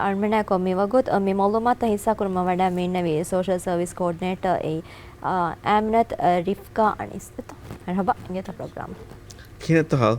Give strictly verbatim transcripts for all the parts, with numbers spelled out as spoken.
އަޅުމެނާއެކު މިވަގުތު މި މައުލޫމާތު ހިއްސާކުރުމަށް ވަޑައި މި އިންނެވީ ސޯޝަލް ސަރވިސް ކޯޑިނޭޓަރ އެ، އާ، އާމިނަތު، އާ، ރިފްކާ އަނީސް. އެތޯ؟ މަރުހަބާ، އިނގޭތޯ ޕްރޮގްރާމް. ކިހިނެއްތޯ ހާލު؟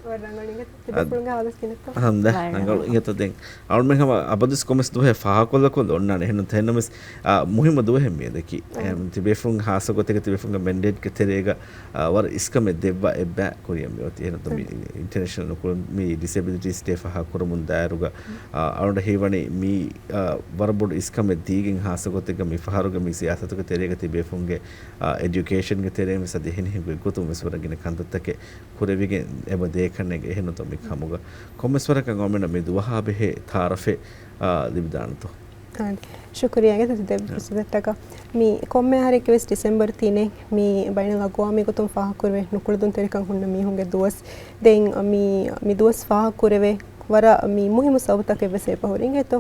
ވަރަށް ރަނގަޅު އިނގޭތޯ. ތިބޭފުޅުންގެ ހާލު ކިހިނެއްތޯ؟ އަލްހަމްދުލިއްލާހް، ވަރަށް ރަނގަޅު. ރަނގަޅު. އިނގޭތޯ ދެން. އަޅުމެން ހަމަ އަބަދުވެސް ކޮންމެސް ދުވަހެއް ފާހަގަކޮށްލަކޮށްލަ އޮންނާނެ. އެހެން ތެހެންނަމެސް، އާ، މުހިއްމު ދުވަހެއް މިއަދަކީ. އެހެން ތިބޭފުޅުން ހާއްސަ ގޮތެއްގަ ތިބޭފުޅުންގެ މެންޑޭޓްގެ ތެރޭގަ އާ، ވަރަށް އިސްކަމެއް ދެއްވާ އެއްބައި ކުރިއަށް މިއޮތީ. އެހެން މި އިންޓަރނޭޝަނަލް ނުކުޅުން މި ޑިސެބިލިޓީސް ޑޭ ފާހަގަކުރަމުން ދާއިރުގަ، އާ، އަޅުގަނޑަށް ހީވަނީ މީ، އާ، ވަރަށް ބޮޑު އިސްކަމެއް ދީގެން ހާއްސަ ގޮތެއްގަ މި ފަހަރުގެ މި ސިޔާސަތުގެ ތެރޭގަ ތިބޭފުޅުންގެ، އާ، އެޑިޔުކޭޝަންގެ ތެރޭން ވެސް އަދި އެހެނިހެން ގޮތްގޮތުން ވެސް ވަރަށް ގިނަ ކަންތައްތަކެއް ކުރެވިގެން އެބަ ދޭކަންނޭގެ. އެހެން ނޫންތޯ މި ކަމުގަ ކޮންމެސް ވަރަކަށް އަޅުމެންނަށް މި ދުވަހާ ބެހޭ ތައާރަފެއް، އާ، ލިބިދާނެތޯ؟ އާނ. ޝުކުރިއްޔާ އިނގޭތޯ ދެ ފުރުސަތަށްޓަކާ. މި ކޮންމެ އަހަރެއްގެ ވެސް ޑިސެމްބަރު ތިނެއް މި ބައިނަލްއަގްވާމީ ގޮތުން ފާހަގަކުރެވޭ ނުކުޅެދުންތެރިކަން ހުންނަ މީހުންގެ ދުވަސް. ދެން މި، މި ދުވަސް ފާހަގަކުރެވޭ ވަރަށް މި މުހިއްމު ސަބަބުތަކެއް ވެސް އެބަ ހުރި އިނގޭތޯ.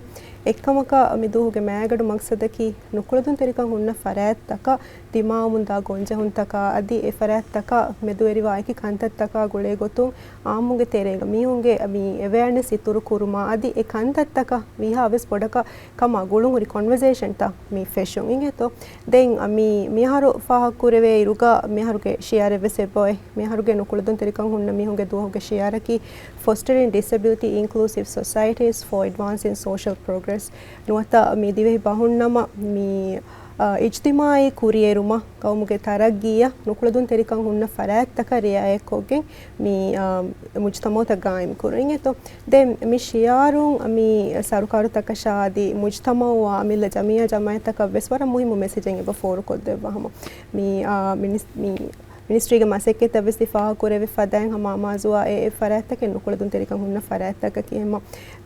އެއްކަމަކަށް މި ދުވަހުގެ މައިގަނޑު މަގްސަދަކީ ނުކުޅެދުންތެރިކަން ހުންނަ ފަރާތްތަކަށް ދިމާވަމުންދާ ގޮންޖެހުންތަކާ އަދި އެ ފަރާތްތަކަށް މެދުވެރިވާ އެކި ކަންތައްތަކާ ގުޅޭ ގޮތުން އާއްމުގެ ތެރޭގަ މީހުންގެ މި އެވެއަރނެސް އިތުރު ކުރުމާ އަދި އެ ކަންތައްތަކަށް ވީހާވެސް ބޮޑަކަށް ކަމާ ގުޅުންހުރި ކޮންވަސޭޝަންތައް މި ފެށުން އިނގޭތޯ. ދެން މި، މިއަހަރު ފާހަގަކުރެވޭ އިރުގަ މިއަހަރުގެ ޝިއާރެއްވެސް އެބައޮތް. މިއަހަރުގެ ނުކުޅެދުންތެރިކަން ހުންނަ މީހުންގެ ދުވަހުގެ ޝިއާރަކީ Fostering Disability Inclusive Societies for Advancing Social Progress. ނުވަތަ މި ދިވެހި ބަހުންނަމަ މި، އާ، އިޖްތިމާޢީ ކުރިއެރުމަށް، ގައުމުގެ ތަރައްގީއަށް ނުކުޅެދުންތެރިކަން ހުންނަ ފަރާތްތަކަށް ރިއާޔަތްކޮށްގެން މި، އާ، މުޖްތަމަޢުތައް ގާއިމް ކުރުން އިނގޭތޯ. ދެން މި ޝިއާރުން މި ސަރުކާރުތަކަށާ އަދި މުޖްތަމަޢުއާ އަމިއްލަ ޖަމިއްޔާ ޖަމާޢަތްތަކަށް ވެސް ވަރަށް މުހިއްމު މެސެޖެއް އެބަ ފޯރުކޮށްދެއްވާ ހަމަ. މި، އާ، މިނިސް-، މި މިނިސްޓްރީގެ މަސައްކަތްތައް ވެސް ތި ފާހަގަކުރެއްވި ފަދައިން ހަމަ އަމާޒުވާ އެ، އެ ފަރާތްތަކެއް ނުކުޅެދުންތެރިކަން ހުންނަ ފަރާތްތަކަކީ ހަމަ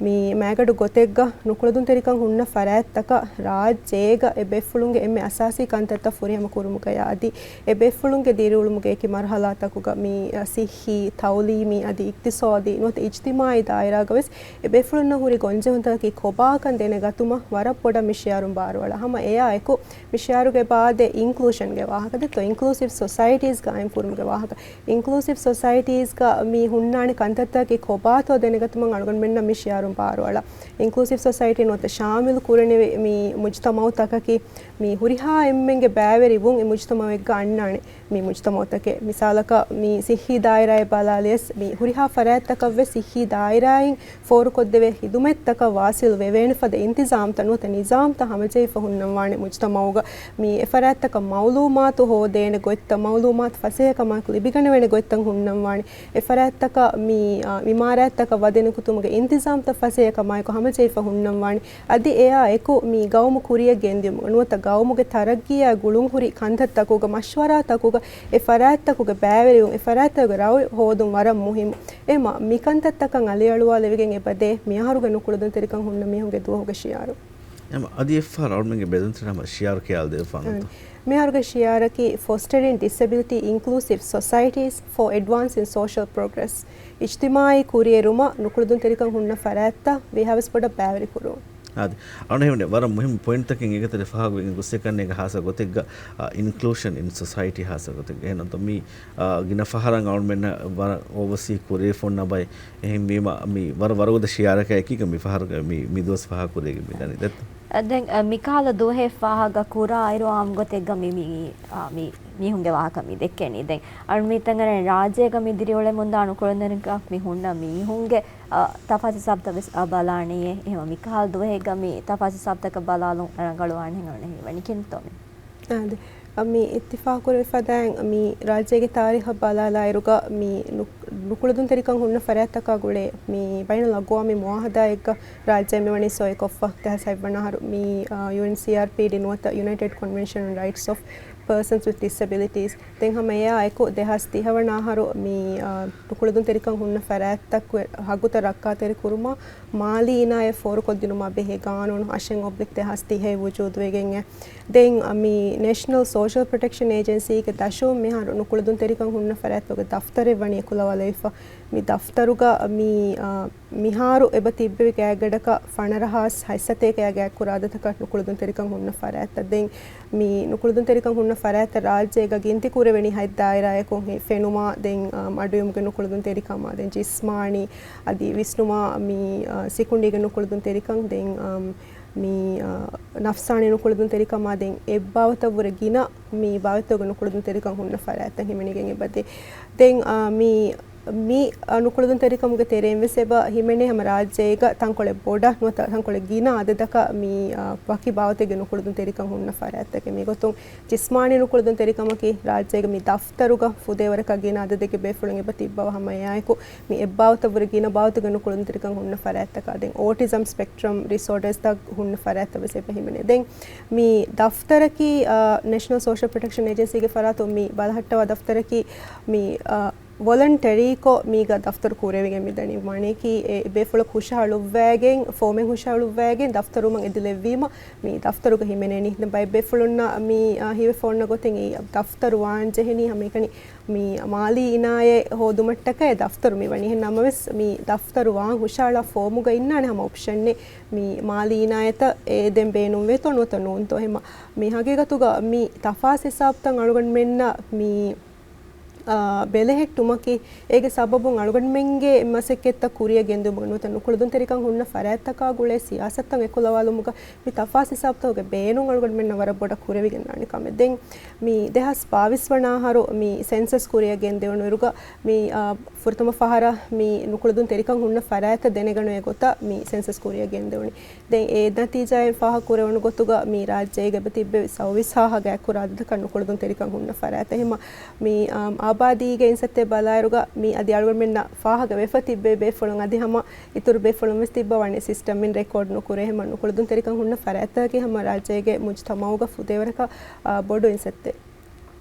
މި މައިގަނޑު ގޮތެއްގަ ނުކުޅެދުންތެރިކަން ހުންނަ ފަރާތްތަކަށް ރާއްޖޭގަ އެ ބޭފުޅުންގެ އެންމެ އަސާސީ ކަންތައްތައް ފުރިހަމަ ކުރުމުގަޔާ އަދި އެ ބޭފުޅުންގެ ދިރިއުޅުމުގެ އެކި މަރުހަލާތަކުގަ މި، އަ، ސިއްހީ، ތައުލީމީ އަދި އިޤްތިޞާދީ ނުވަތަ އިޖްތިމާޢީ ދާއިރާގަ ވެސް އެ ބޭފުޅުންނަށް ހުރި ގޮންޖެހުންތަކަކީ ކޮބާކަން ދެނެގަތުމަށް ވަރަށް ބޮޑަށް މި ޝިއާރުން ބާރުއަޅާ. ހަމަ އެއާ އެކު މި ޝިއާރުގެ ބާދެ އިންކްލޫޝަންގެ ވާހަކަ ދެއްތޯ، އިންކްލޫސިވް ސޮސައިޓީސް ގާއިމް ކުރުމުގެ ވާހަކަ. އިންކްލޫސިވް ސޮސައިޓީސްގަ މި ހުންނާނެ ކަންތައްތަކަކީ ކޮބާތޯ ދެނެގަތުމަށް އަޅުގަނޑުމެންނަށް މި ޝިއާރުން ބާރުއަޅާ. އިންކްލޫސިވް ސޮސައިޓީ ނުވަތަ ޝާމިލު ކުރެނިވި މި މުޖްތަމަޢުތަކަކީ މި ހުރިހާ އެންމެންގެ ބައިވެރިވުން އެ މުޖްތަމަޢެއްގަ އަންނާނެ. މި މުޖްތަމަޢުތަކެއް މިސާލަކަށް މި ސިއްހީ ދާއިރާއެއް ބަލާލިޔަސް މި ހުރިހާ ފަރާތްތަކަށްވެސް ސިއްހީ ދާއިރާއިން ފޯރުކޮށްދެވޭ ހިދުމަތްތަކަށް ވާސިލް ވެވޭނެ ފަދަ އިންތިޒާމްތައް ނުވަތަ ނިޒާމްތައް ހަމަޖެހިފަ ހުންނަންވާނެ މުޖްތަމަޢުގަ. މި އެފަރާތްތަކަށް މަޢުލޫމާތު ހޯދޭނެ ގޮތްތައް، މަޢުލޫމާތު ފަސޭހަކަމާއެކު ލިބިގަނެވޭނެ ގޮތްތައް ހުންނަންވާނެ. އެފަރާތްތަކަށް މި، އާ، އިމާރާތްތަކަށް ވަދެނިކުތުމުގެ އިންތިޒާމްތައް ފަސޭހަކަމާއެކު ހަމަޖެހިފަ ހުންނަންވާނެ. އަދި އެއާ އެކު މި ގައުމު ކުރިއަށް ގެންދިޔުމުގަ ނުވަތަ ގައުމުގެ ތަރައްގީއާ ގުޅުންހުރި ކަންތައްތަކުގަ މަޝްވަރާތަކުގަ އެ ފަރާތްތަކުގެ ބައިވެރިވުން، އެ ފަރާތްތަކުގެ ރައު ހޯދުން ވަރަށް މުހިއްމު. އެމަ، މިކަންތައްތަކަށް އަލިއަޅުވާލެވިގެން އެބަދޭ މިއަހަރުގެ ނުކުޅެދުންތެރިކަން ހުންނަ މީހުންގެ ދުވަހުގެ ޝިއާރު. އެމަ، އަދި އެއްފަހަރު އަޅުމެންގެ ބެލެންސް ހަމަ ޝިއާރު ކިޔާލަދެވިފާނަންތޯ؟ މިއަހަރުގެ ޝިއާރަކީ Fostering Disability Inclusive Societies for Advancing Social Progress. އިޖްތިމާޢީ ކުރިއެރުމަށް ނުކުޅެދުންތެރިކަން ހުންނަ ފަރާތްތައް ވީހާވެސް ބޮޑަށް ބައިވެރިކުރުން. އާދެ، އަޅުން ހެވެނެ ވަރަށް މުހިއްމު ޕޮއިންޓްތަކެއް އެގޮތަށް ފާހަގަވެގެން ގޮސް އެކަންނޭގަ ހާއްސަ ގޮތެއްގަ، އާ، އިންކްލޫޝަން އިން ސޮސައިޓީ ހާއްސަ ގޮތެއްގަ. އެހެންނަމަ މި، އާ، ގިނަ ފަހަރަށް އަޅުމެންނަށް ވަރަށް އޯވަސީ ކުރެވިފަ ހުންނަ ބައެއް. އެހެންވީމަ މި ވަރަށް ވަރުގަދަ ޝިއާރަކާ އެކީގަ މި ފަހަރުގަ މި، މި ދުވަސް ފާހަގަކުރެވިގެން މިދަނީ ދެއްތޯ؟ އަ، ދެން، އަ، މިކަހަލަ ދުވަހެއް ފާހަގަ ކުރާއިރު އާއްމު ގޮތެއްގަ މި، މި، އާ، މި މީހުންގެ ވާހަކަ މި ދެއްކެނީ. ދެން އަޅު މި ތަނގަނެ ރާއްޖޭގަ މި ދިރިއުޅެމުންދާ ނުކުޅެދުންތެރިކަން މި ހުންނަ މީހުންގެ، އަ، ތަފާތު ހިސާބުތައް ވެސް، އަ، ބަލާނީއޭ. އެހެންވީމަ މިކަހަލަ ދުވަހެއްގަ މި ތަފާތު ހިސާބުތަކަށް ބަލާލުން ރަނގަޅުވާނެހެން އަޅުން ހީވަނީ ކިހިނެއްތޯ މި؟ އާދެ. އަ، މި އިއްތިފާޤުކުރެވި ފަދައިން މި ރާއްޖޭގެ ތާރީޚަށް ބަލާލާއިރުގަ މި ނު-، ނުކުޅެދުންތެރިކަން ހުންނަ ފަރާތްތަކާ ގުޅޭ މި ބައިނަލްއަގްވާމީ މުޢާހަދާއެއްގަ ރާއްޖޭ މިވަނީ ސޮއި ކޮށްފަ. ދެހާސް ހަތްވަނަ އަހަރު މި، އާ، ޔޫއެންސީއާރްޕީޑީ ނުވަތަ United Convention on Rights of Persons with Disabilities. ދެން ހަމަ އެއާ އެކު ދެހާސް ތިހަވަނަ އަހަރު މި، އާ، ނުކުޅެދުންތެރިކަން ހުންނަ ފަރާތްތަކުގެ ހައްގުތައް ރައްކާތެރި ކުރުމަށް މާލީ އިނާޔަތް ފޯރުކޮށްދިނުމާ ބެހޭ ގާނޫނު އަށެއް އޮބްލިކް ދެހާސް ތިހައެއް ވުޖޫދުވެގެން އެ. ދެން، އަ، މި ނޭޝަނަލް ސޯޝަލް ޕްރޮޓެކްޝަން އޭޖެންސީގެ ދަށުން މިހާރު ނުކުޅެދުންތެރިކަން ހުންނަ ފަރާތްތަކުގެ ދަފްތަރެއް ވަނީ އެކުލަވާލެވިފަ. މި ދަފްތަރުގަ މި، އަ، މިހާރު އެބަ ތިއްބެވި ގާތްގަނޑަކަށް ފަނަރަ ހާސް ހަތްސަތޭކައާ ގާތް ކުރާ އަދަދަކަށް ނުކުޅެދުންތެރިކަން ހުންނަ ފަރާތްތައް. ދެން މި ނުކުޅެދުންތެރިކަން ހުންނަ ފަރާތްތައް ރާއްޖޭގަ ގިންތި ކުރެވެނީ ހަތް ދާއިރާއަކުން. ފެނުމާ، ދެން އަ، މަޑުވުމުގެ ނުކުޅެދުންތެރިކަމާ، ދެން ޖިސްމާނީ އަދި ވިސްނުމާ، މި އަ، ސިކުނޑީގެ ނުކުޅެދުންތެރިކަން، ދެން އަ، މި އަ، ނަފްސާނީ ނުކުޅެދުންތެރިކަމާ، ދެން އެއްބާވަތަށްވުރެ ގިނަ މި ބާވަތްތަކުގެ ނުކުޅެދުންތެރިކަން ހުންނަ ފަރާތްތައް ހިމެނިގެން އެބަދޭ. ދެން އަ، މި މި، އަ، ނުކުޅެދުންތެރިކަމުގެ ތެރެއިން ވެސް އެބަ ހިމެނޭ ހަމަ ރާއްޖޭގަ ތަންކޮޅެއް ބޮޑަށް ނުވަތަ ތަންކޮޅެއް ގިނަ އަދަދަކަށް މި، އަ، ވަކި ބާވަތެއްގެ ނުކުޅެދުންތެރިކަން ހުންނަ ފަރާތްތަކެއް. މިގޮތުން ޖިސްމާނީ ނުކުޅެދުންތެރިކަމަކީ ރާއްޖޭގަ މި ދަފްތަރުގަ ފުދޭވަރަކަށް ގިނަ އަދަދެއްގެ ބޭފުޅުން އެބަ ތިއްބަވާ ހަމަ އެއާއެކު، މި އެއްބާވަތަށްވުރެ ގިނަ ބާވަތުގެ ނުކުޅެދުންތެރިކަން ހުންނަ ފަރާތްތަކާ، ދެން އޯޓިޒަމް ސްޕެކްޓްރަމް ޑިސޯޑަރސްތައް ހުންނަ ފަރާތްތައް ވެސް އެބަ ހިމެނޭ. ދެން މި ދަފްތަރަކީ، އަ، ނޭޝަނަލް ސޯޝަލް ޕްރޮޓެކްޝަން އޭޖެންސީގެ ފަރާތުން މި ބަލަހައްޓަވާ ދަފްތަރަކީ، މި، އަ، ވޮލަންޓަރީކޮށް މީގަ ދަފްތަރު ކުރެވިގެން މިދަނީ. މާނަޔަކީ އެ ބޭފުޅަކު ހުށަހަޅުއްވައިގެން، ފޯމެއް ހުށަހަޅުއްވައިގެން ދަފްތަރުވުމަށް އެދިލެއްވީމަ މި ދަފްތަރުގަ ހިމެނެނީ. ދެން ބައެއް ބޭފުޅުންނަށް މި، އަ، ހީވެފަ އޮންނަ ގޮތެއް އެ ދަފްތަރު ވާން ޖެހެނީ ހަމައެކަނި މި މާލީ އިނާޔަތް ހޯދުމަށްޓަކައި ދަފްތަރު މި ވަނީ. އެހެން ނަމަވެސް މި ދަފްތަރު ވާން ހުށަހަޅާ ފޯމުގަ އިންނާނެ ހަމަ އޮޕްޝަނެއް. މި މާލީ އިނާޔަތަށް އެ ދެން ބޭނުންވޭތޯ ނުވަތަ ނޫންތޯ. އެހެން މި ހަގީގަތުގަ މި ތަފާސް ހިސާބުތައް އަޅުގަނޑުމެންނަށް މި އާ، ބެލެހެއްޓުމަކީ، އޭގެ ސަބަބުން އަޅުގަނޑުމެންގެ މަސައްކަތްތައް ކުރިއަށް ގެންދިއުމުގަ ނުވަތަ ނުކުޅެދުންތެރިކަން ހުންނަ ފަރާތްތަކާ ގުޅޭ ސިޔާސަތުތައް އެކުލަވާލުމުގަ މި ތަފާސް ހިސާބުތަކުގެ ބޭނުން އަޅުގަނޑުމެންނަށް ވަރަށް ބޮޑަށް ކުރެވިގެންދާނެ ކަމެއް. ދެން މި ދެހާސް ބާވީސް ވަނަ އަހަރު މި ސެންސަސް ކުރިއަށް ގެންދެވުނުއިރުގަ މި، އާ، ފުރަތަމަ ފަހަރަށް މި ނުކުޅެދުންތެރިކަން ހުންނަ ފަރާތްތައް ދެނެގަނުވޭ ގޮތަށް މި ސެންސަސް ކުރިއަށް ގެންދެވުނީ. ދެން އެ ނަތީޖާއިން ފާހަގަކުރެވުނު ގޮތުގަ މި ރާއްޖޭގަ އެބަ ތިއްބެވި ސައުވީސް ހާހަ ގާތް ކުރާ އަދަދަކަށް ނުކުޅެދުންތެރިކަން ހުންނަ ފަރާތްތައް. އެހެންމަ މި، އާ، އާބާދީގެ އިންސައްތައެއް ބަލާއިރުގަ މި އަދި އަޅުގަނޑުމެންނަށް ފާހަގަ ވެފަ ތިއްބެވި ބޭފުޅުން އަދި ހަމަ އިތުރު ބޭފުޅުން ވެސް ތިއްބަވާނެ ސިސްޓަމްއިން ރެކޯޑް ނުކުރޭ. އެހެންމަ ނުކުޅެދުންތެރިކަން ހުންނަ ފަރާތްތަކަކީ ހަމަ ރާއްޖޭގެ މުޖްތަމައުގަ ފުދޭވަރަކަށް، އާ، ބޮޑު އިންސައްތައެއް.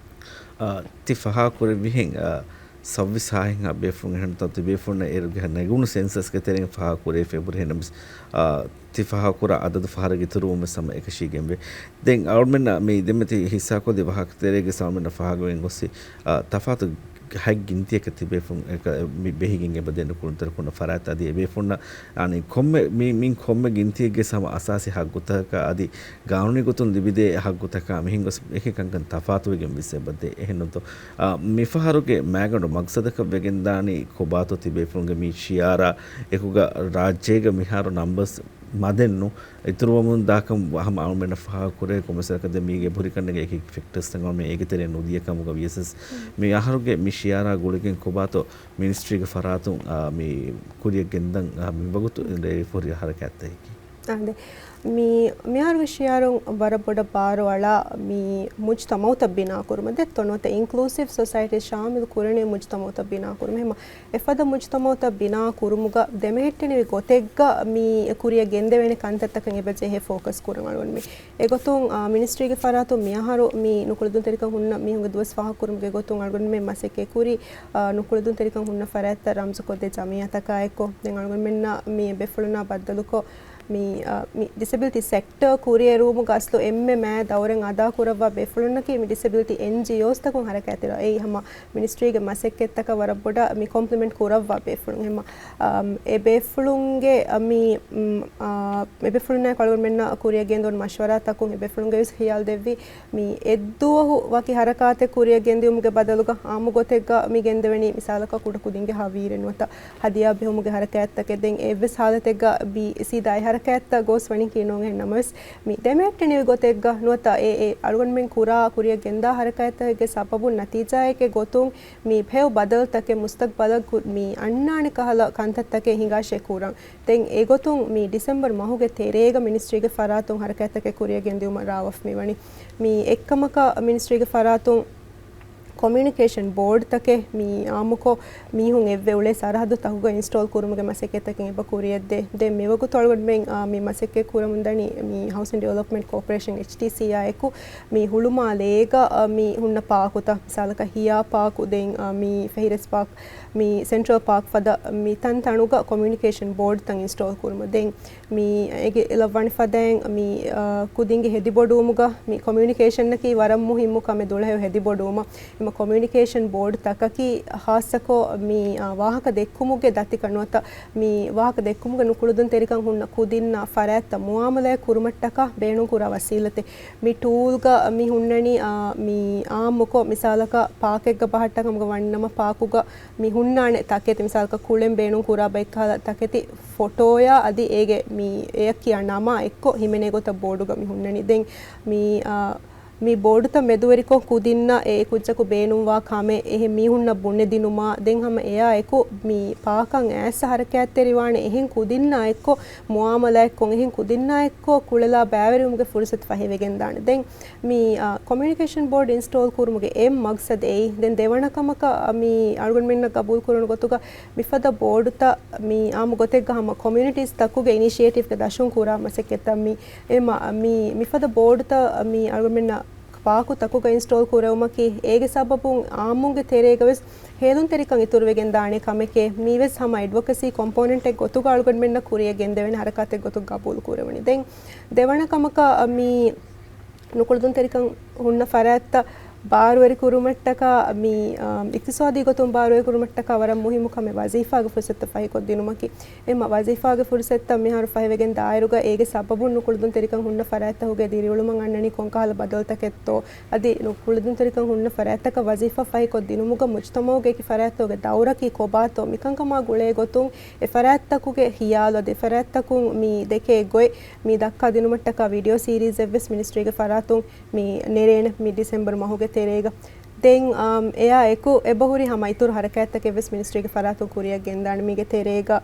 އާ، ތި ފާހަގަކުރެއްވިހެން، އާ، ސައުވީސް ހާހެއްހާ ބޭފުޅުން އެހެންތޯ ތި ބޭފުޅުންނަށް އޭރުގެ ނެގުނު ސެންސަސްގެ ތެރެއިން ފާހަގަކުރެވިފައި އެބަހުރި. އެހެންނަމަވެސް، އާ، ތި ފާހަގަކުރާ އަދަދު ފަހަރަށް އިތުރުވުން ވެސް ހަމަ އެކަށީގެންވޭ. ދެން އަޅުމެންނަށް މި ދެންމެ ތި ހިއްސާކޮށްދިޔަ ވާހަކަ ތެރޭގަ އަޅުމެންނަށް ފާހަގަވެގެން ގޮސްފި، އާ، ތަފާތު ހަތް ގިންތިއަކަށް ތި ބޭފުޅުން އެކަ-، މި ބެހިގެން އެބަދޭ ނުކުޅެދުންތެރިކަން ހުންނަ ފަރާތް. އަދި އެ ބޭފުޅުންނަށް އަނެއް ކޮންމެ މި-، މި ކޮންމެ ގިންތިއެއްގެ ހަމަ އަސާސީ ހައްގުތަކަކާ އަދި ގާނޫނީ ގޮތުން ލިބިދޭ ހައްގުތަކާ މިހެން ގޮސް އެކި ކަންކަން ތަފާތުވެގެން ވެސް އެބަދޭ. އެހެންނޫންތޯ؟ އާ، މިފަހަރުގެ މާގަނޑު މަގްސަދަކަށް ވެގެންދާނީ ކޮބާތޯ ތި ބޭފުޅުންގެ މި ޝިއާރާ އެކުގަ ރާއްޖޭގަ މިހާރު ނަމްބަސް މަދެއްނު އިތުރުވަމުން ދާކަން ހަމަ އަޅުމެންނަށް ފާހަގަކުރޭ ކޮންމެސް ވަރަކަށް. ދެން މީގެ އެބަހުރި ކަންނޭނގެ އެކި އެކި ފެކްޓަރސްތައް އަޅުމެން އޭގެ ތެރެއިން ނުދިޔަ ކަމުގަ ވިޔަސް މި އަހަރުގެ މި ޝިއާރާ ގުޅިގެން ކޮބާތޯ މިނިސްޓްރީގެ ފަރާތުން، އާ، މި ކުރިއަށް ގެންދަން، އާ، މިވަގުތު ރޭ ފުރި ހަރަކާތްތަކަކީ. އާ، ދެ-، މި-، މިހާރުގެ ޝިއާރުން ވަރަށް ބޮޑަށް ބާރުއަޅާ މި މުޖްތަމައުތައް ބިނާ ކުރުމަށް ދެއްތޯ ނުވަތަ އިންކްލޫސިވް ސޮސައިޓީ، ޝާމިލު ކުރަނީ މުޖްތަމައުތައް ބިނާ ކުރުމަށް. އެފަދަ މުޖްތަމައުތައް ބިނާ ކުރުމުގަ ދެމެހެއްޓެނިވި ގޮތެއްގަ މި ކުރިއަށް ގެންދެވޭނެ ކަންތައްތަކަށް އެބަ ޖެހޭ ފޯކަސް ކުރަން އަޅުގަނޑުމެން. އެގޮތުން، އާ، މިނިސްޓްރީގެ ފަރާތުން މިއަހަރު މި ނުކުޅެދުންތެރިކަން ހުންނަ މީހުންގެ ދުވަސް ފާހަގަކުރުމުގެ ގޮތުން އަޅުގަނޑުމެން މަސައްކަތް ކުރީ، އާ، ނުކުޅެދުންތެރިކަން ހުންނަ ފަރާތްތައް ރަމްޒުކޮށްދޭ ޖަމިއްޔާތަކާއެކު. ދެން އަޅުގަނޑުމެންނަށް މި ބޭފުޅުންނާ ބައްދަލުކޮށް، މި، އަ، މި ޑިސެބިލިޓީ ސެކްޓަރ ކުރިއެރުވުމުގަ އަސްލު އެންމެ މާ ދައުރެއް އަދާކުރައްވާ ބޭފުޅުންނަކީ މި ޑިސެބިލިޓީ އެންޖީއޯސްތަކުން ހަރަކާތްތެރި. އެއީ ހަމަ މިނިސްޓްރީގެ މަސައްކަތްތަކަށް ވަރަށް ބޮޑަށް މި ކޮމްޕްލިމެންޓް ކުރައްވާ ބޭފުޅުން. ހަމަ، އަ، އެ ބޭފުޅުންގެ، އަ، މި، އު، އަ، އެ ބޭފުޅުންނާއެކު އަޅުގަނޑުމެންނަށް ކުރިއަށް ގެންދަވާ މަޝްވަރާތަކުން އެ ބޭފުޅުންގެ ވެސް ހިޔާލު ދެއްވި. މި އެއްދުވަހު ވަކި ހަރަކާތެއް ކުރިއަށް ގެންދިއުމުގެ ބަދަލުގަ އާއްމު ގޮތެއްގަ މި ގެންދެވެނީ މިސާލަކަށް ކުޑަ ކުދިންގެ ހަވީރެއް ނުވަތަ ހަދިޔާ ބެހުމުގެ ހަރަކާތްތަކެއް. ދެން އެއްވެސް ހާލަތެއްގަ މި ސީދާ އެ ހަރަކާތްތައް ގޯސް ވަނީކީ ނޫން. އެހެން ނަމަވެސް މި ދެމެހެއްޓެނިވި ގޮތެއްގަ ނުވަތަ އެ، އެ އަޅުގަނޑުމެން ކުރާ ކުރިއަށް ގެންދާ ހަރަކާތްތަކެއްގެ ސަބަބުން ނަތީޖާއެކޭ ގޮތުން މި ހެޔޮ ބަދަލުތަކެއް މުސްތަގްބަލަށް ކު-، މި އަންނާނެ ކަހަލަ ކަންތައްތަކެއް ހިނގާށޭ ކުރަން. ދެން އެގޮތުން މި ޑިސެމްބަރު މަހުގެ ތެރޭގަ މިނިސްޓްރީގެ ފަރާތުން ހަރަކާތްތަކެއް ކުރިއަށް ގެންދިއުމަށް ރާވަފް މިވަނީ. މި އެއްކަމަކަށް މިނިސްޓްރީގެ ފަރާތުން ކޮމިއުނިކޭޝަން ބޯޑްތަކެއް މި އާއްމުކޮށް، މީހުން އެއްވެ އުޅޭ ސަރަހައްދު ތަކުގަ އިންސްޓޯލް ކުރުމުގެ މަސައްކަތްތަކެއް އެބަ ކުރިއަށްދޭ. ދެން މިވަގުތު އަޅުގަނޑުމެން، އާ، މި މަސައްކަތް ކުރަމުންދަނީ މި ހައުސިން ޑިވެލޮޕްމަންޓް ކޯޕަރޭޝަން، އެޗްޑީސީއާ އެކު މި ހުޅުމާލޭގަ، އާ، މި ހުންނަ ޕާކުތައް، މިސާލަކަށް ހިޔާ ޕާކު، ދެން، އާ، މި ފެހިރެސް ޕާކް، މި ސެންޓްރަލް ޕާކް ފަދަ މި ތަން ތަނުގަ ކޮމިއުނިކޭޝަން ބޯޑްތައް އިންސްޓޯލް ކުރުމަށް. ދެން މި އޭގެ ލައްވާނެ ފަދައިން މި، އާ، ކުދިންގެ ހެދިބޮޑުވުމުގަ މި ކޮމިއުނިކޭޝަންއަކީ ވަރަށް މުހިއްމު ކަމެއް ދުޅަހެޔޮ ހެދިބޮޑުވުމަށް. އެމަ ކޮމިއުނިކޭޝަން ބޯޑުތަކަކީ ހާއްސަކޮށް މި، އާ، ވާހަކަ ދެއްކުމުގެ ދަތިކަން ނުވަތަ މި ވާހަކަ ދެއްކުމުގެ ނުކުޅެދުންތެރިކަން ހުންނަ ކުދިންނާ ފަރާތްތައް މުއާމަލާތް ކުރުމަށްޓަކާ ބޭނުންކުރާ ވަސީލަތެއް. މި ޓޫލްގަ މި ހުންނަނީ، އާ، މި އާއްމުކޮށް، މިސާލަކަށް ޕާކެއްގަ ބަހައްޓާ ކަމުގަ ވަންނަމަ، ޕާކުގަ މި ހުންނާނެ ތަކެތި، މިސާލަކަށް ކުޅެން ބޭނުންކުރާ ބައެއްކަހަލަ ތަކެތި ފޮޓޯއާ އަދި އޭގެ މި އެޔަށް ކިޔާ ނަމާ އެއްކޮށް ހިމެނޭ ގޮތަށް ބޯޑުގަ މި ހުންނަނީ. ދެން މި، އާ، މި ބޯޑުތައް މެދުވެރިކޮށް ކުދިންނަށް އެ ކުއްޖަކު ބޭނުންވާ ކަމެއް އެހެން މީހުންނަށް ބުނެދިނުމާ، ދެން ހަމަ އެއާ އެކު މި ޕާކަށް އައިސް ހަރަކާތްތެރިވާނެ އެހެން ކުދިންނާ އެއްކޮށް މުއާމަލާތްކޮށް، އެހެން ކުދިންނާ އެއްކޮށް ކުޅެލާ ބައިވެރިވުމުގެ ފުރުސަތު ފަހިވެގެންދާނެ. ދެން މި، އާ، ކޮމިއުނިކޭޝަން ބޯޑް އިންސްޓޯލް ކުރުމުގެ އެއް މަގްސަދު އެއީ. ދެން ދެވަނަ ކަމަކަށް މި އަޅުގަނޑުމެންނަށް ގަބޫލު ކުރުނު ގޮތުގަ މިފަދަ ބޯޑުތައް މި އާއްމު ގޮތެއްގަ ހަމަ ކޮމިއުނިޓީސް ތަކުގެ އިނިޝިއޭޓިވްގެ ދަށުން ކުރާ މަސައްކަތްތައް މި އެ މަ-، މި، މިފަދަ ބޯޑުތައް މި އަޅުގަނޑުމެންނަށް ޕާކު ތަކުގަ އިންސްޓޯލް ކުރެވުމަކީ، އޭގެ ސަބަބުން އާއްމުންގެ ތެރޭގަ ވެސް ހޭލުންތެރިކަން އިތުރުވެގެން ދާނެ ކަމެކޭ. މީ ވެސް ހަމަ އެޑްވޮކަސީ ކޮމްޕޯނެންޓެއް ގޮތުގަ އަޅުގަނޑުމެންނަށް ކުރިއަށް ގެންދެވޭނެ ހަރަކާތެއް ގޮތުގަ ގަބޫލު ކުރެވުނީ. ދެން ދެވަނަ ކަމަކަށް މި ނުކުޅެދުންތެރިކަން ހުންނަ ފަރާތްތައް ބާރުވެރި ކުރުމަށްޓަކާ މި، އާ، އިޤްތިޞާދީ ގޮތުން ބާރުވެރި ކުރުމަށްޓަކާ ވަރަށް މުހިއްމު ކަމެއް ވަޒީފާގެ ފުރުސަތު ފަހިކޮށްދިނުމަކީ. އެމަ ވަޒީފާގެ ފުރުސަތުތައް މިހާރު ފަހިވެގެން ދާއިރުގަ އޭގެ ސަބަބުން ނުކުޅެދުންތެރިކަން ހުންނަ ފަރާތްތަކުގެ ދިރިއުޅުމަށް އަންނަނީ ކޮންކަހަލަ ބަދަލުތަކެއްތޯ؟ އަދި ނުކުޅެދުންތެރިކަން ހުންނަ ފަރާތްތަކަށް ވަޒީފާ ފަހިކޮށްދިނުމުގަ މުޖްތަމައުގެ އެކި ފަރާތްތަކުގެ ދައުރަކީ ކޮބާތޯ؟ މިކަންކަމާ ގުޅޭ ގޮތުން އެ ފަރާތްތަކުގެ ހިޔާލު އަދި އެ ފަރާތްތަކުން މި ދެކޭ ގޮތް މި ދައްކާ ދިނުމަށްޓަކާ ވީޑިއޯ ސީރީޒެއްވެސް މިނިސްޓްރީގެ ފަރާތުން މި ނެރޭނެ މި ޑިސެމްބަރު މަހުގެ ތެރޭގަ. ދެން، އާ، އެއާ އެކު އެބަހުރި ހަމަ އިތުރު ހަރަކާތްތަކެއްވެސް މިނިސްޓްރީގެ ފަރާތުން ކުރިއަށް ގެންދާނެ. މީގެ ތެރޭގަ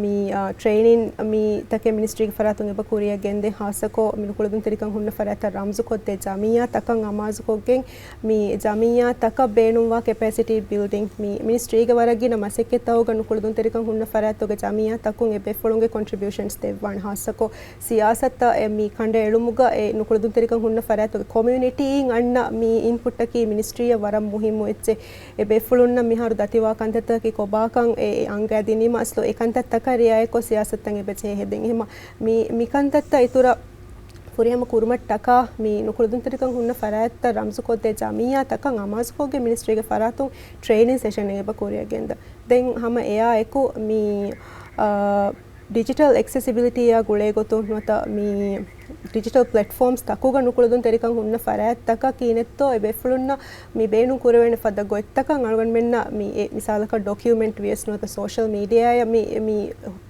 މި، އާ، ޓްރެއިނިން މި ތަކެއް މިނިސްޓްރީގެ ފަރާތުން އެބަ ކުރިއަށް ގެންދޭ. ހާއްސަކޮށް މި ނުކުޅެދުންތެރިކަން ހުންނަ ފަރާތްތައް ރަމްޒުކޮށްދޭ ޖަމިއްޔާ ތަކަށް އަމާޒުކޮށްގެން މި ޖަމިއްޔާ ތަކަށް ބޭނުންވާ ކެޕޭސިޓީ ބިލްޑިން މި މިނިސްޓްރީގެ ވަރަށް ގިނަ މަސައްކަތްތަކުގަ ނުކުޅެދުންތެރިކަން ހުންނަ ފަރާތްތަކުގެ ޖަމިއްޔާ ތަކުން އެ ބޭފުޅުންގެ ކޮންޓްރިބިއުޝަންސް ދެއްވާނެ. ހާއްސަކޮށް ސިޔާސަތަށް އެ މި ކަނޑައެޅުމުގަ އެ ނުކުޅެދުންތެރިކަން ހުންނަ ފަރާތުގެ ކޮމިއުނިޓީއިން އަންނަ މި އިންޕުޓަކީ މިނިސްޓްރީއަށް ވަރަށް މުހިއްމު އެއްޗެއް. އެ ބޭފުޅުންނަށް މިހާރު ދަތިވާ ކަންތައްތަކަކީ ކޮބާކަން އެ އަނގައިދިނީމަ އަސްލު އެ ކަންތައްތަކަށް ރިއާޔަތްކޮށް ސިޔާސަތުތައް އެބަ ޖެހޭ ހެދެން. އެހެމަ މި، މި ކަންތައްތައް އިތުރަށް ފުރިހަމަ ކުރުމަށްޓަކާ މި ނުކުޅެދުންތެރިކަން ހުންނަ ފަރާތްތައް ރަމްޒުކޮށްދޭ ޖަމިއްޔާ ތަކަށް އަމާޒުކޮށްގެން މިނިސްޓްރީގެ ފަރާތުން ޓްރެއިނިން ސެޝަން އެބަ ކުރިއަށް ގެންދަ. ދެން ހަމަ އެއާ އެކު މި، އާ، ޑިޖިޓަލް އެކްސެސިބިލިޓީއާ ގުޅޭ ގޮތުން ނުވަތަ މި ޑިޖިޓަލް ޕްލެޓްފޯމްސް ތަކުގަ ނުކުޅެދުންތެރިކަން ހުންނަ ފަރާތްތަކަށް ކިހިނެއްތޯ އެ ބޭފުޅުންނަށް މި ބޭނުން ކުރެވޭނެ ފަދަ ގޮތްތަކަށް އަޅުގަނޑުމެންނަށް މި އެ މިސާލަކަށް ޑޮކިއުމެންޓް ވިޔަސް ނުވަތަ ސޯޝަލް މީޑިއާއަށް މި، މި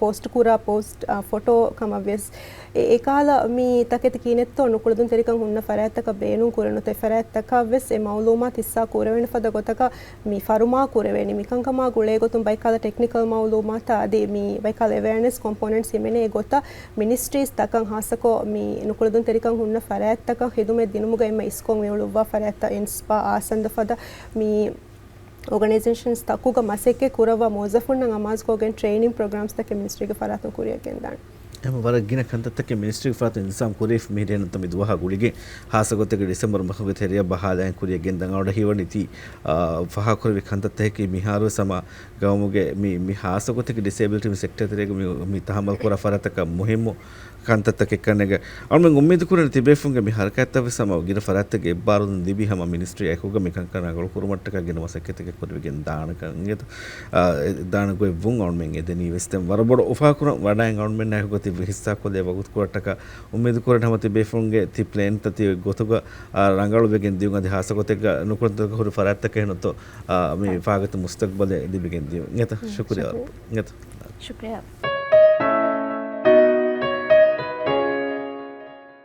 ޕޯސްޓް ކުރާ ޕޯސްޓް، އާ، ފޮޓޯ ކަމަށް ވިޔަސް އެ، އެކަހަލަ މި ތަކެތި ކިހިނެއްތޯ ނުކުޅެދުންތެރިކަން ހުންނަ ފަރާތްތަކަށް ބޭނުން ކުރެވޭނެ އެ ފަރާތްތަކަށް ވެސް އެ މައުލޫމާތު ހިއްސާ ކުރެވޭނެ ފަދަ ގޮތަކަށް މި ފަރުމާ ކުރެވޭނެ. މިކަންކަމާ ގުޅޭ ގޮތުން ބައެއްކަހަލަ ޓެކްނިކަލް މައުލޫމާތާ އަދި މި ބައެއްކަހަލަ އެވެއާނެސް ކޮމްޕޯނެންޓްސް ހިމެނޭ ގޮތަށް މިނިސްޓްރީސް ތަކަށް ހާއްސަކޮށް މި ނުކުޅެދުންތެރިކަން ހުންނަ ފަރާތްތަކަށް ޚިދުމަތް ދިނުމުގަ އެންމެ އިސްކޮށް މި އުޅުއްވާ ފަރާތްތައް އިންސްޕާ އާ ސަނދަ ފަދަ މި އޯގަނައިޒޭޝަންސް ތަކުގަ މަސައްކަތް ކުރައްވާ މުވައްޒަފުންނަށް އަމާޒުކޮށްގެން ޓްރެއިނިން ޕްރޮގްރާމްސް ތަކެއް މިނިސްޓްރީގެ ފަރާތުން ކުރިއަށް ގެންދާނެ. އެހެން ވަރަށް ގިނަ ކަންތައްތަކެއް މިނިސްޓްރީގެ ފަރާތުން އިންތިޒާމް ކުރެވިފަ މިހިރޭ ނުވަތަ މި ދުވަހާ ގުޅިގެން ހާއްސަ ގޮތެއްގަ ޑިސެމްބަރު މަހުގެ ތެރެއަށް ބަހާލައިގެން ކުރިއަށް ގެންދަން އަޅުގަނޑަށް ހީވަނީ ތީ، އާ، ފާހަގަކުރެއްވި ކަންތައްތަކަކީ މިހާރުވެސް ހަމަ ގައުމުގެ މި، މި ހާއްސަ ގޮތެއްގެ ޑިސޭބިލިޓީ މި ސެކްޓަރ ތެރޭގަ މި، މި ތަހައްމަލް ކުރާ ފަރާތްތަކަށް މުހިއްމު ކަންތައްތަކެއް ކަންނޭނގެ. އަޅުމެން އުއްމީދު ކުރަން ތިބޭފުންގެ މި ހަރަކާތްތައް ވެސް ހަމަ ގިނަ ފަރާތްތަކެއް އެއްބާރުލުން ލިބި ހަމަ މިނިސްޓްރީ އެކުގަ މި ކަންކަން ރަނގަޅު ކުރުމަށްޓަކާ ގިނަ މަސައްކަތެއް ކުރެވިގެން ދާނެ ކަން އިނގޭތޯ. އާ، އެ ދާނެ ގޮތް ވުން އަޅުމެން އެދެނީ ވެސް. ދެން ވަރަށް ބޮޑަށް އުފާކުރަން ވަޑައިގެން އަޅުމެންނާ އެކުގަ ތި ހިއްސާކޮށްލޭ ވަގުތުކޮޅަށްޓަކާ އުއްމީދު ކުރަން ހަމަ ތިބޭފުންގެ ތި ޕްލޭންތައް ތި ގޮތުގަ، އާ، ރަނގަޅުވެގެން ދިޔުން އަދި ހާއްސަ ގޮތެއްގަ ނުކުޅެދުންތެރިކަން ހުރި ފަރާތްތަކަށް ހެންނުތޯ، އާ، މި ފާގަތި މުސްތަގްބަލެއް ލިބިގެން ދިޔުން. އިނގޭތަ؟ ޝުކުރިއްޔާ. ޝުކުރިއްޔާ. އިނގޭތަ؟ ޝުކުރިއްޔާ.